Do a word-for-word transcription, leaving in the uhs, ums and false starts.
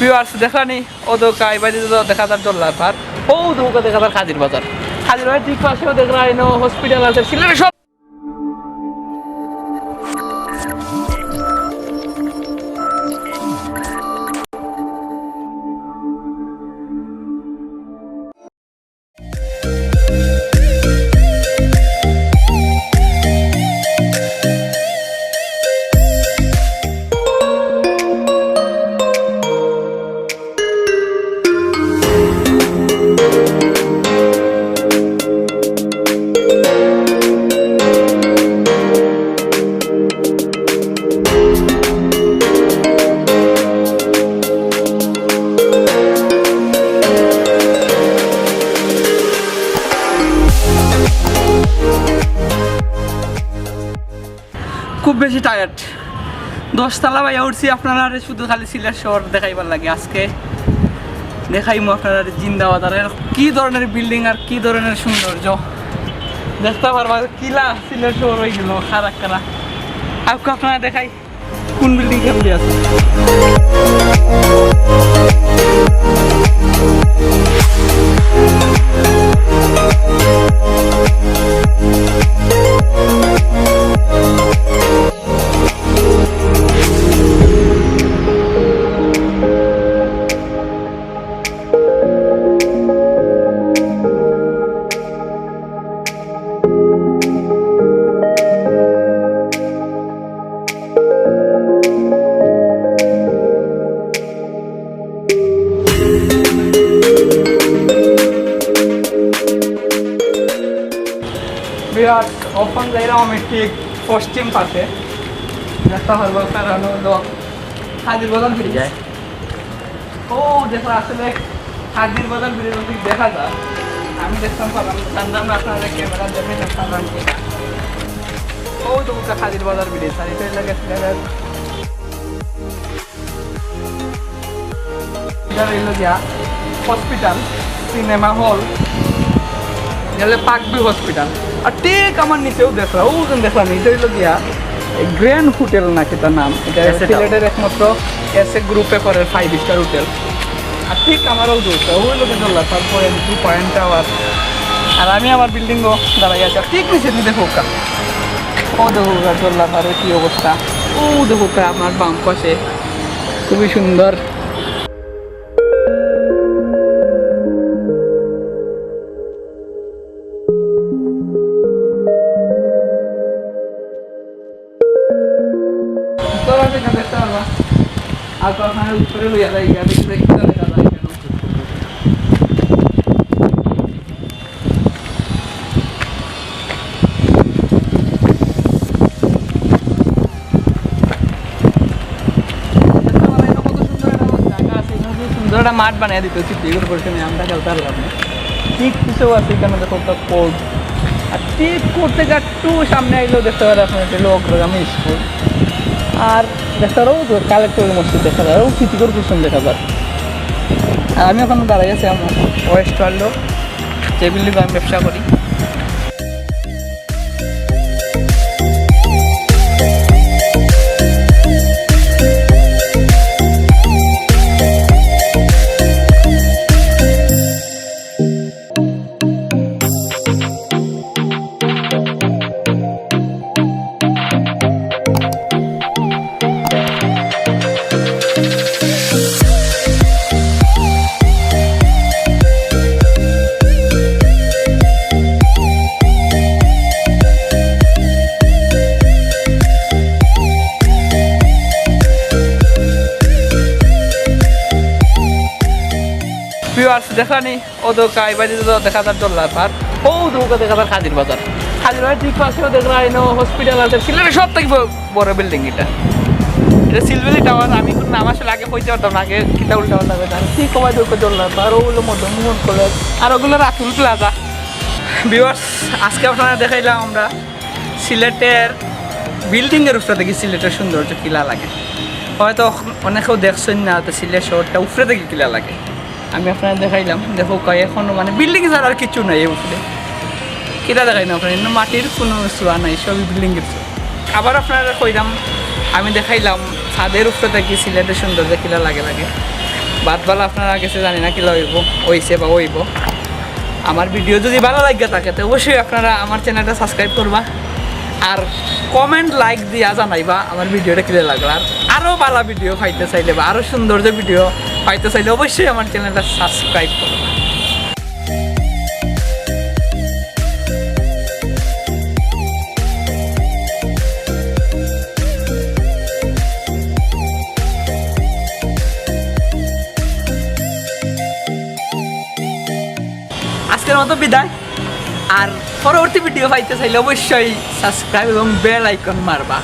ভিউয়ার্স, দেখলানি, ও তো কাইবাদি তো দেখা যার জল্লার পার, ও তো দেখা যার কাজির বাজার। কাজির বাজার ঠিক পাশেও দেখলা এনো হসপিটাল আছে, সিলেটের সব। খুব বেশি টায়ার্ড। দশতলা বাইয়া উঠছি আপনারারে শুধু খালি সিলেট শহর দেখাইবার লাগি। আজকে দেখাইমু আপনারারে জিন্দাবাজারের কি ধরনের বিল্ডিং আর কি ধরনের সৌন্দর্য। দেখতা পারবা কিলা সিলেট শহর অইগেলো খারা খারা। আউক্কা আপনারারে দেখাই। কোন বিল্ডিং কেমন আছে? বিরাট অখন যাইরাম আমি ঠিক পশ্চিম পাশে। দেখতা পারবা কারণ হলো হাজির বাজার ব্রিজ। ও দেখো, আসলে হাজির বাজার ব্রিজ ঠিক দেখা যায়। আমি দেখতাম পারলাম, জানতাম না আপনারা ক্যামেরা দেখে দেখতাম পারলাম কি না। ও তো ওটা হাজির বাজার ব্রিজ, আর এটা লাগে সিলেটের, এটা হইল গিয়া হসপিটাল, সিনেমা হল, গেলে পাকবি হসপিটাল। আর ঠিক আমার নিচেও দেখলাম, ওজন দেখলাম, এটা হইল গিয়া গ্র্যান্ড হোটেল নাকি তার নাম। এটা এসএ টাওয়ার। সিলেটের একমাত্র এসএ গ্রুপে পড়ে ফাইভ স্টার হোটেল। আর ঠিক আমারও দোস্ত, ওই লোকে চললা, তারপরে টু পয়েন্ট টাওয়ার। আর আমি আমার বিল্ডিংও দাঁড়াই আছে, আর ঠিক নিচে দিয়ে দেখো কা। ও দেখো কা, চললা, তারও কি অবস্থা। ও দেখো কা, আমার বাম পাশে খুবই সুন্দর। তোরা তো এখানে দেখতে পারবা। আর তো ওখানে উপরে লইয়া যাই, গিয়া দেখি দেখি তাহলে কাদা এখানে। দেখতে পারবা, এটা কত সুন্দর একটা জায়গা আছে, এখানে কি সুন্দর একটা মাঠ বানিয়ে দিতে হচ্ছে, বিগত পরিশ্রমে আমরা খেলতে পারলাম না। ঠিক পিছেও আছে, এখানে দেখো একটা কোর্ট, আর ঠিক কোর্ট থেকে একটু সামনে আইলেও দেখতে পারো আপনার এটা হলো অগ্রগামী স্কুল। আর দেখতে পারো তো কালেক্টরের মসজিদ দেখা যায়, ও সিটি কর্পোরেশন দেখা যায়। আর আমি ওখানে দাঁড়াই আছি আমার ওয়েস্ট ওয়ার্ল্ডও, যে বিল্ডিং আমি ব্যবসা করি। ভিউয়ার্স, দেখলানি, ও তো কাইবাদি তো দেখা যার জল্লার পার, ও তো ওকে দেখা যার কাজির বাজার। কাজির বাজার ঠিক পাশেও দেখলা এনো হসপিটাল আছে, সিলেটের সব থেকে ব-, বড় বিল্ডিং এটা। এটা সিলভেলি টাওয়ার, আমি কোনো নাম আসলে আগে কইতে পারতাম না, আগে কিতা উল্টা পাল্টা কইতাম। ঠিক কমাই দেখো জল্লার পার, ও হলো মদন মোহন কলেজ, আর ওগুলো রাতুল প্লাজা। ভিউয়ার্স, আজকে আপনারা দেখাইলাম আমরা সিলেটের বিল্ডিংয়ের উপরে থেকে সিলেটের সৌন্দর্য কিলা লাগে। হয়তো অনেকেও দেখছেন না, তো সিলেট শহরটা উপরে থেকে কিলা লাগে। আমি আপনারা দেখাইলাম, দেখো কয় এখনো মানে বিল্ডিং ছাড়া আর কিছু নাই এই উপরে। কিলা দেখাই না আপনারা, এমনি মাটির কোনো ছোঁয়া নাই, সবই বিল্ডিংয়ের ছোঁয়া। আবার আপনারা কইলাম, আমি দেখাইলাম ছাদের উপরে থেকে সিলেটের সৌন্দর্য কিলা লাগে লাগে। বাদ বালা আপনারা গেছে জানি না কিলা অইবো, অইছে বা অইবো। আমার ভিডিও যদি ভালা লাগিয়া থাকে, তো অবশ্যই আপনারা আমার চ্যানেলটা সাবস্ক্রাইব করবা, আর কমেন্ট লাইক দিয়া জানাইবা আমার ভিডিওটা কিলা লাগলো। আর আরও ভালা ভিডিও পাইতে চাইলে বা আরও সৌন্দর্য ভিডিও পাইতে চাইলে অবশ্যই আমার চ্যানেলটা সাবস্ক্রাইব করবা। আজকের মতো বিদায়। আর পরবর্তী ভিডিও পাইতে চাইলে অবশ্যই সাবস্ক্রাইব এবং বেল আইকন মারবা।